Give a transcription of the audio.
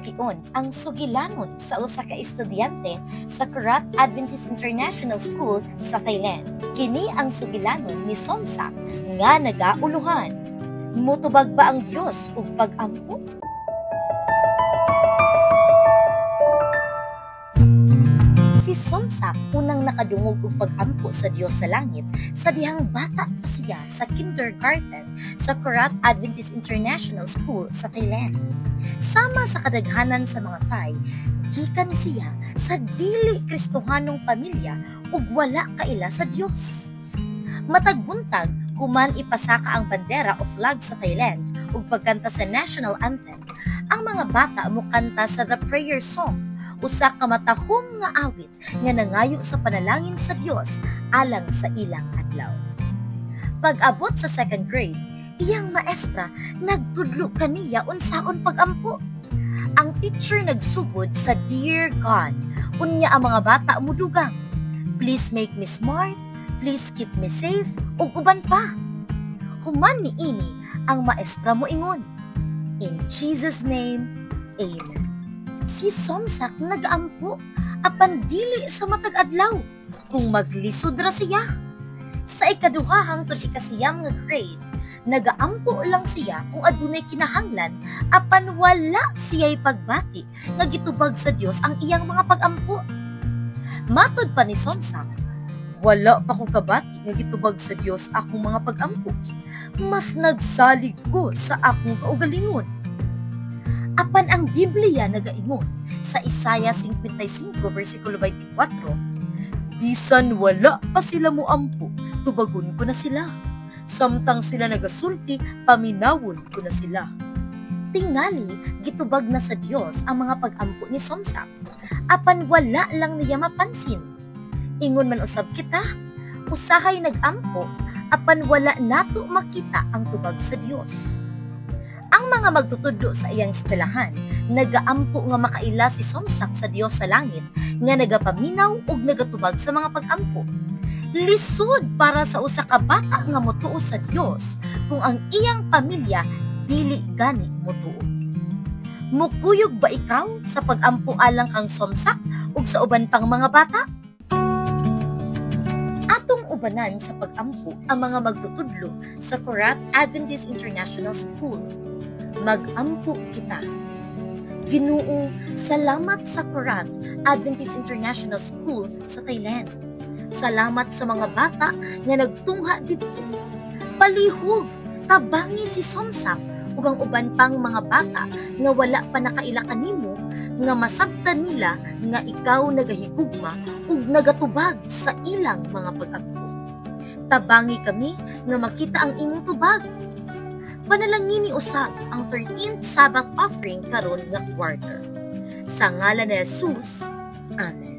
tukion ang sugilanon sa usa ka estudyante sa Korat Adventist International School sa Thailand. Kini ang sugilanon ni Somsak nga nagauluhan. Mutubag ba ang Dios og pag-ampo? Si Somsak unang nakadungog og pag-ampo sa Dios sa langit sa dihang bata pa siya sa kindergarten sa Korat Adventist International School sa Thailand. Sama sa kadaghanan sa mga Thai, gikan siya sa dili Kristohanong pamilya ug wala kaila sa Dios. Matag buntag, human ipasaka ang bandera o flag sa Thailand ug pagkanta sa national anthem, ang mga bata mokanta sa the prayer song, usa ka matahom nga awit nga nangayo sa panalangin sa Dios alang sa ilang adlaw. Pag-abot sa second grade, iyang maestra nagtudlo kaniya unsaon pagampo. Ang teacher nagsugod sa "Dear God", unya ang mga bata mudugang, "Please make me smart, please keep me safe," ug uban pa. Human niini, ang maestra moingon, "In Jesus' name, Amen." Si Somsak nagaampo apan dili sa matag adlaw kung maglisod ra siya. Sa ikaduha hangtod ikasiyam nga grade, nagaampo lang siya kung adunay kinahanglan apan wala siya'y pagbati nga gitubag sa Dios ang iyang mga pagampo. Matod pa ni Somsak, "Wala pa ko kabati nga gitubag sa Dios akong mga pagampo. Mas nagsalig ko sa akong kaugalingon." Apan ang Biblia nagaingon sa Isaiah 55 versikulo 24, "Bisan wala pa sila moampo, tubagon ko na sila. Samtang sila nagasulti, paminawon ko na sila." Tingali, gitubag na sa Dios ang mga pag-ampo ni Somsak. Apan wala lang niya mapansin. Ingon man usab kita, usahay nag-ampo, apan wala nato makita ang tubag sa Dios. Ang mga magtutudlo sa iyang eskwelahan, nagaampo nga makaila si Somsak sa Dios sa langit nga nagapaminaw ug nagatubag sa mga pag-ampo. Lisod para sa usa ka bata nga motuo sa Dios kung ang iyang pamilya dili gani motuo. Mukuyog ba ikaw sa pag-ampo alang kang Somsak ug sa uban pang mga bata? Atong ubanan sa pag-ampo ang mga magtutudlo sa Korat Adventist International School. Mag-ampo kita. Ginoo, salamat sa Korat Adventist International School sa Thailand. Salamat sa mga bata nga nagtungha didto. Palihog, tabangi si Somsak ug ang uban pang mga bata nga wala pa nakaila kanimo nga masabtan nila nga ikaw nagahigugma ug nagatubag sa ilang mga pag-ampo. Tabangi kami nga makita ang imong tubag. Panalangini usab ang 13th Sabbath offering karon nga quarter. Sa ngalan ni Jesus. Amen.